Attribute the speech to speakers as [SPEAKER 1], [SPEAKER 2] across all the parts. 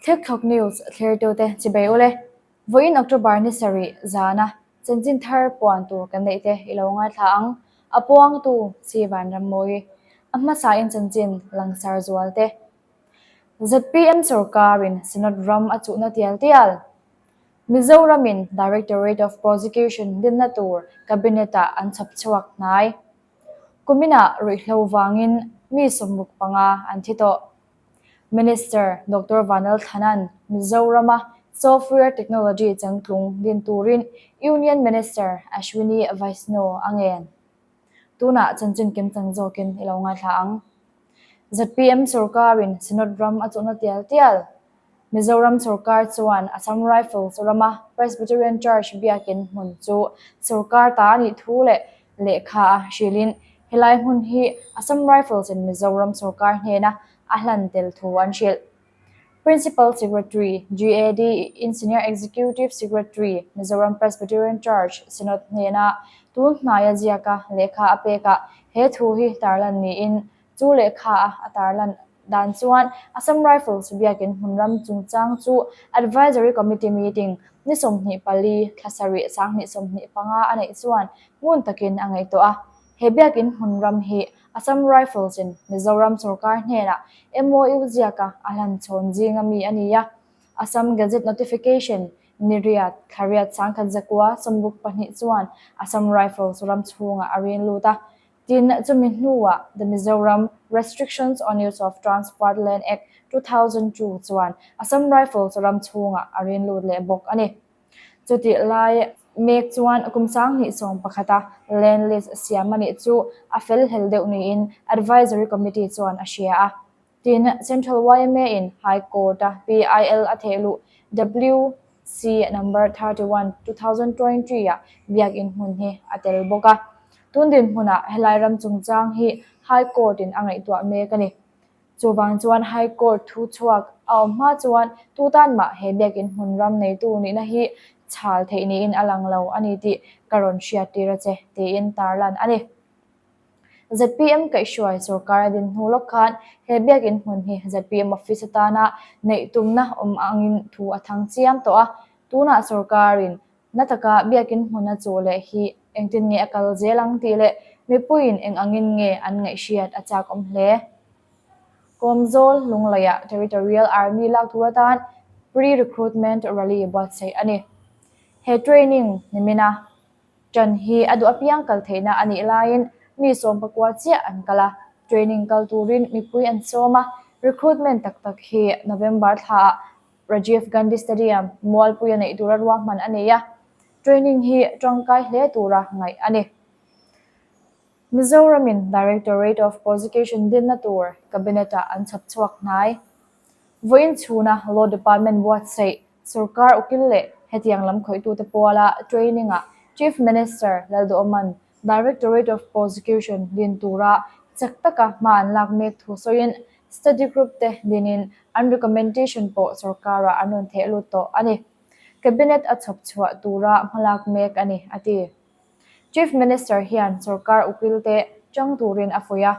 [SPEAKER 1] Thlekthlawk News thlertute chibei ule. Vawiin October ni sarih zana chanchin thar puan tur kan neih te i lo ngaithla ang. A puangtu Chi Vanrammawi. A hmasain chanchin langsar zual te. ZPM sorkarin Synod ram a chuhna tial tial. Mizoramin Directorate of Prosecution dinna tur Cabinet-ah an chhawp chhuak hnai. Kuminah ruihhlo vangin mi 65 an thi tawh. Minister Doctor Vanal Thana'n Mizorama Software Technology changtlung din turin Union Minister Ashwini Vaishnaw a ngen. Tunah chanchin kimchang zawkin i lo ngaithla ang. Zpm sorkarin Synod ram a chawhna tial tial. Mizoram sorkar chuan Assam Rifles rama Presbyterian Church biakin hmun chu sorkar ta a nih thu leh lehkha a hrilhin helai hmun hi Assam Rifles in Mizoram sorkar hnena a hlan tel thu an hrilh. Principal Secretary, GAD in Senior Executive Secretary, Mizoram Presbyterian Church Synod hnena tun hnaia ziaka lehkha a pekah he thu hi tarlan niin chu lehkha a a tarlan dan chuan Assam Rifles biakin hmunram chungchang chu Advisory Committee meeting ni 24 thla sarih 2025 a neih chuan ngun takin a ngaihtuah a. He biakin hmunram hi Assam Rifles in Mizoram sorkar hnenah MOU ziaka a hlan chhawn zinga mi a ni a. Assam Gazette Notification ni riat thla riat 1962 chuan Assam Rifles ram chhungah a rin lut a. Tin, chumi hnuah The Mizoram Restrictions on Use of Transferred Land Act 2002 chuan Assam Rifles ram chhungah a rin lut leh bawk a ni. Chutih lai mek chuan kum 2011 a land list siam a nih chu a fel hlel deuh niin Advisory Committee chuan a hria a. Tin, Central yma in High Court a PIL a thehluh WC number 31, 2023 ah biakin hmun hi a tel bawk a. Tun dinhmunah helai ram chungchang hi High Court in a ngaihtuah mek a ni. Chuvang chuan High Court thu chhuak a awm hma chuan tu tan mah he biakin hmun ram neitu nihna hi chhal theih niin a lang lo a ni tih ka rawn hriat tir a che, tiin tarlan a ni. Zpm kaihhruai sorkar a din hnu lawk khan he biakin hmun hi zpm office atana neih tumna awm angin thu a thang chiam tawh a, tunah sorkarin Na taka biakin hmun a chuh leh hi engtin nge a kal zel ang tih leh mipuiin eng angin nge an ngaihhriat a chak awm hle. Kawmzawl Lungleiah Territorial Army lak tur atan Pre-Recruitment Rally buatsaih a ni. He training nimina ṭan hi a duh apiang kal theihna a nih laiin mi 19 chiah an kal a, training kal turin mipui an sawm a, recruitment tak tak hi November thlaah Rajiv Gandhi Stadium, Mualpuia neih tura ruahman a nei a, training hi tangkai hle tura ngaih a ni. Mizoramin Directorate of Prosecution dinna tur Cabinet-ah an chhawp chhuak hnai. Vawiin chhuna Law Department buatsaih sorkar ukil leh hetiang lam khawihtute puala training-ah Chief Minister Lalduhawman Directorate of Prosecution din tura chak taka hma an lak mek thu sawiin study group te dinin an recommendation pawh sorkarah an rawn theh lut tawh a ni. Cabinet a chhawp chhuah tura hmalak mek a ni, a ti. Chief Minister hian sorkar ukil te chang turin a fuih a,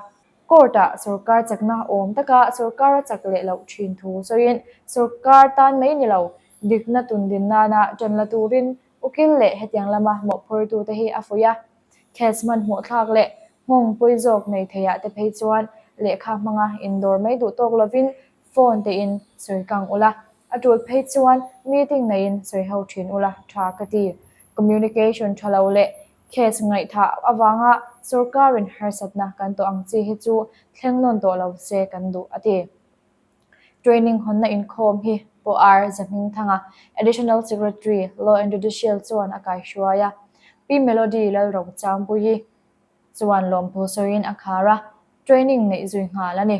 [SPEAKER 1] court-ah sorkar chakna awm taka sorkar a chak leh loh thin thu sawiin sorkar tan mai ni lo, dikna tundin nana ṭan la turin Ukil leh hetiang lama mawhphurtute hi a fuih a, case hmanhmawh thlak leh nghawng pui zawk nei theiah te phei chuan lehkha hmanga indawr mai duh tawk lovin phone tein sawi kang ula, a tul phei chuan meeting neiin sawi ho thin ula tha ka ti. Communication tha lo leh case ngaihthah avanga sorkarin harsatna kan tawh ang chi hi chu thleng nawn tawh lo se kan duh, a ti. Training hawnna inkhawm hi Pu R. Zahmingthanga, Additional Secretary, Law and Judicial chuan a kaihruai a. Pi Melody Lalrochangpuii chuan lawmthu sawiin a khar a, training neih zui nghal a ni.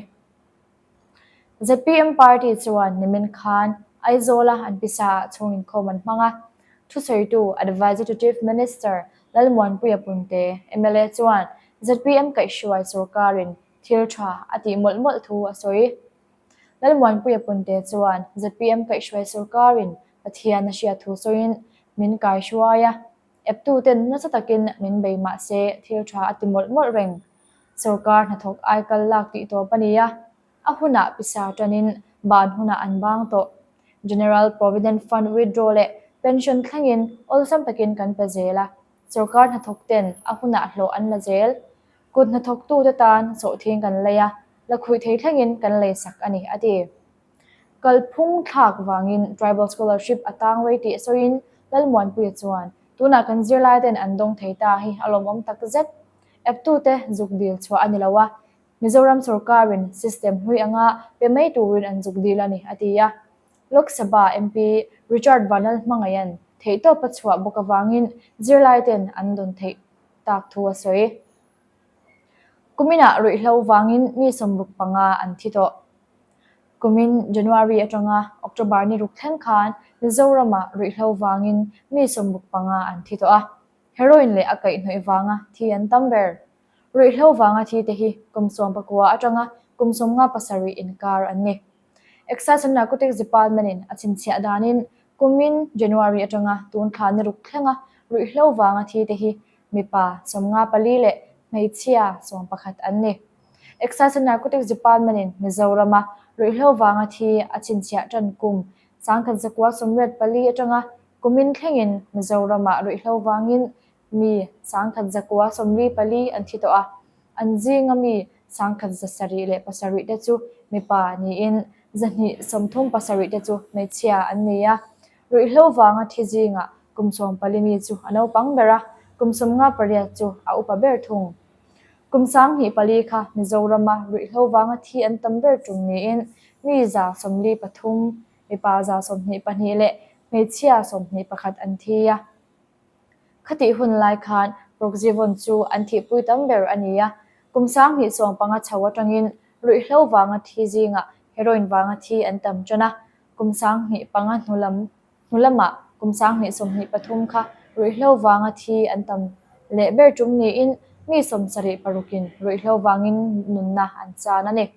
[SPEAKER 1] Zpm party chuan nimin khan Aizawla an pisa-ah chhung inkhawm an hmang a. Thusawitu Adviser to Chief Minister Lalmuanpuia Punte, mla chuan zpm kaihhruai sorkarin Thil tha a tih mawlh mawlh thu a sawi. Lalmuanpuia Punte chuan zpm kaihhruai sorkarin Pathian a hriat thu sawiin min kaihruai a, eptuten nasa takin min bei mah se thil tha a ti mawlh mawlh reng. Sorkar hnathawk aikal lak tih tawp a ni a, a hunah pisa tanin ban hunah an bang tawh. General Provident Fund withdraw leh pension thlengin awlsam takin kan pe zel a, sorkar hnathawk ten a hunah hlawh an la zel. Kut hnathawktute tan sawhthing kan lei a, lakhuih thei thlengin kan lei sak a ni, a ti. Kalphung thlak vangin Tribal Scholarship a tang rei tih sawiin Lalmuanpuia chuan, Tunah kan zirlai ten an dawng thei ta hi a lawmawm tak zet. Eptute zuk dil chhuah a ni lo a, Mizoram sorkarin system hlui anga pe mai turin an zuk dil a ni, a ti a. Lok Sabha MP Richard Vanlal hmangaihan theihtawp a chhuah bawk avangin zirlai ten an dawn theih tak thu a sawi. Kuminah ruihhlo vangin mi 65 an thi tawh. Kumin January atanga October ni ruk thleng khan Mizoramah ruihhlo vangin mi 65 an thi tawh a, heroin leh a kaihhnawih vanga thi an tam ber. Ruihhlo vanga thi te hi kum 19 atanga kum 57 inkar an ni. Excise and Narcotics Department-in a chhinchhiah danin kumin January atanga tun thla ni ruk thlenga ruihhlo vanga thi te hi mipa 54 leh hmeichhia 11 an ni. Excise and Narcotics Department-in Mizorama ruihhlo vanga thi a chhinchhiah tan kum 1984 atanga kumin thlengin Mizoramah ruihhlo vangin mi 1194 an thi tawh a, an zinga mi 1707 te chu mipa niin 237 te chu hmeichhia an ni a. Ruihhlo vanga thi zingah kum 14 mi chu a naupang ber a, kum 58 chu a upa ber thung. Kum 2004 kha Mizorama ruihhlo vanga thi an tam ber tum niin mi 143, mipa 122 leh hmeichhia 21 an thi a. Khatih hun lai khan Proxyvon chu an thihpui tam ber a ni a, kum 2015 chho atangin ruihhlo vanga thi zingah heroin vanga thi an tam tan a, kum 2005 hnu lam Hnu lamah kum 2023 kha ruihhlo vanga thi an tam leh ber tum niin mi 76 in ruihhlo vangin nunna an chan a ni.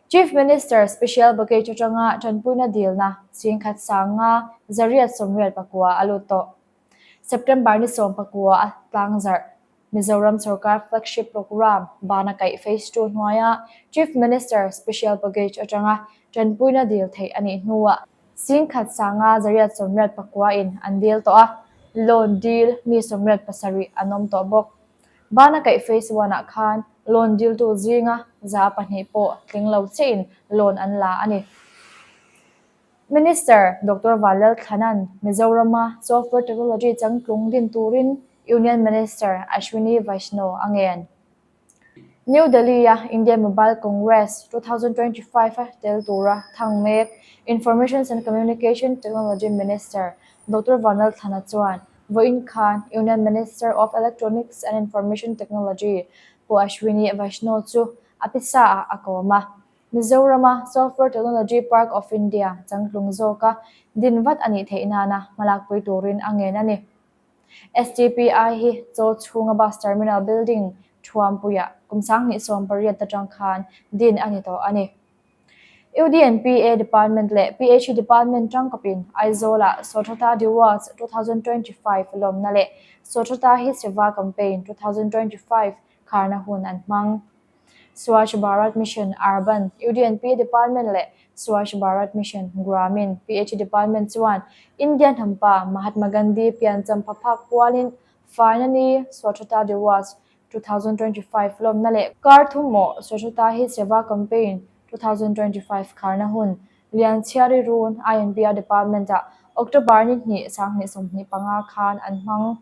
[SPEAKER 1] Chief Minister Special Package atanga tanpuina dilna 15,589 a lut tawh. September ni 19 a tlangzarh Mizoram sorkar flagship programme bana kaih Phase Two hnuaia Chief Minister Special Package atanga tanpuina dil theih a nih hnuah 15,589 in an dil tawh a, loan dil mi 87 an awm tawh bawk. Bana kaih Phase One ah khan loan diltu zinga 2% pawh tling lo chiahin loan an la a ni. Minister Doctor Vanlalthlana'n Mizorama Software Technology changtlung din turin Union Minister Ashwini Vaishnaw a ngen. New Delhi-a India Mobile Congress 2025 a tel tura thang mek Information and Communication Technology Minister Doctor Vanlalthlana chuan vawiin khan Union Minister of Electronics and Information Technology Pu Ashwini Vaishnaw chu a pisa-ah a kawm a. Mizorama Software Technology Park of India changtlung zawka din vat a nih theih nana hmalakpui turin a ngen a ni. STPI hi chaw chhunga bus terminal building Thuampuiah kum 2018 atang khan din a ni tawh a ni. UDNPA Department leh PHE Department tangkawpin Aizawlah Swachhata Diwas 2025 lawmna leh Swachhata Hi Seva Campaign 2025 kharna hun an hmang. Swachh Bharat Mission, Urban, UDNP Department leh Swachh Bharat Mission, Gramin, PHE Department chuan India hnampa Mahatma Gandhi piancham phaphak pualin Faina Ni Swachhata Diwas 2025 lawmna leh kar thum maw Swachhata Hi Seva Campaign 2025 kharna hun Lianchhiari Run INBR Department-ah October ni hnih 2025 khan an hmang.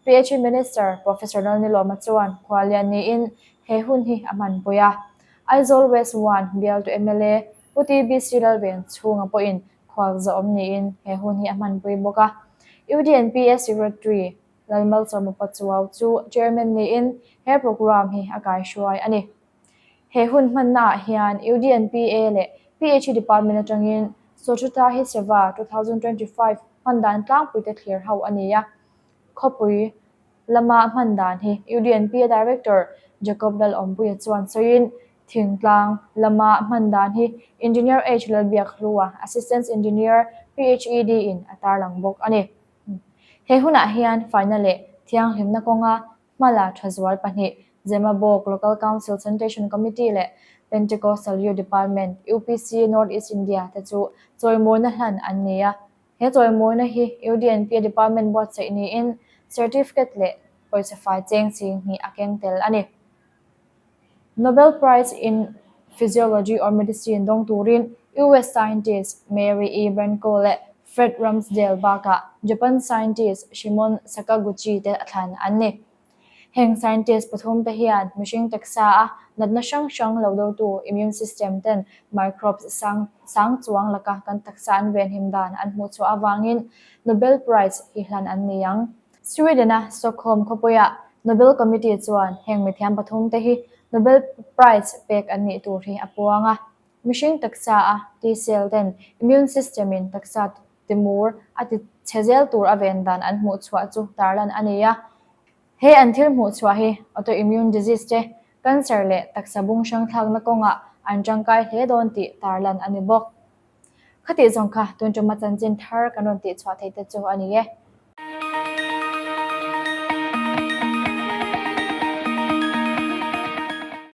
[SPEAKER 1] PHE Minister Professor Lalnilawma chuan khuallian niin he hun hi a hmanpui a. Aizawl West One bialtu mla Pu TBC Lalven chhunga pawhin khual zawhawm niin he hun hi a hmanpui bawk a. UDNPA Secretary Lalmalsawma Pachuau chu Chairman niin he programme hi a kaihruai a ni. He hun hmannaah hian UDNPA leh PHE Department atangin Swachhata Hi Seva 2025 hman dan tlangpuite thlir ho a ni a. Khawpui lama hman dan hi UDNPA Director Jacob Lalawmpuia chuan sawiin, Thingtlang lama hman dan hi Engineer H Lalbiakhlua, Assistant Engineer, PHED in a tarlang bawk a ni. He hunah hian faina leh thianghlimna kawnga Hmala Thazual pahnih, Zemabawk Local Council Sanitation Committee leh Pentecostal Youth Department, UPC North East India, te chu chawimawina hlan an ni a. He chawimawina hi UDNP Department buatsaih niin Certificate leh pawisa fai cheng ching hnih a keng tel a ni. Nobel Prize in Physiology or Medicine dawng turin US scientist Mary E. Brunkow leh Fred Ramsdell bakah Japan scientist Shimon Sakaguchi te a thlan an ni. Heng scientist pathum te hian mihring taksa a natna hrang hrang lo dotu immune system ten microbes sang sang chuang laka kan taksa an venhim dan an hmuhchhuah avangin Nobel Prize hi hlan an ni ang. Sweden-a Stockholm khawpuiah Nobel Committee chuan heng mithiam pathum te hi Nobel Prize pek an nih tur hi a puang a. Mihring taksa a T-cell ten immune system in taksa timur a ti chhe zel tur a ven dan an hmuh chhuah chu tarlan a ni a. He an thil hmuh chhuah hi autoimmune disease te, cancer leh taksa bung hrang thlakna kawngah an tangkai hle dawn tih tarlan a ni bawk. Khatih zawng kha tun tuma chanchin thar kan rawn tihchhuah theih te chu a ni e.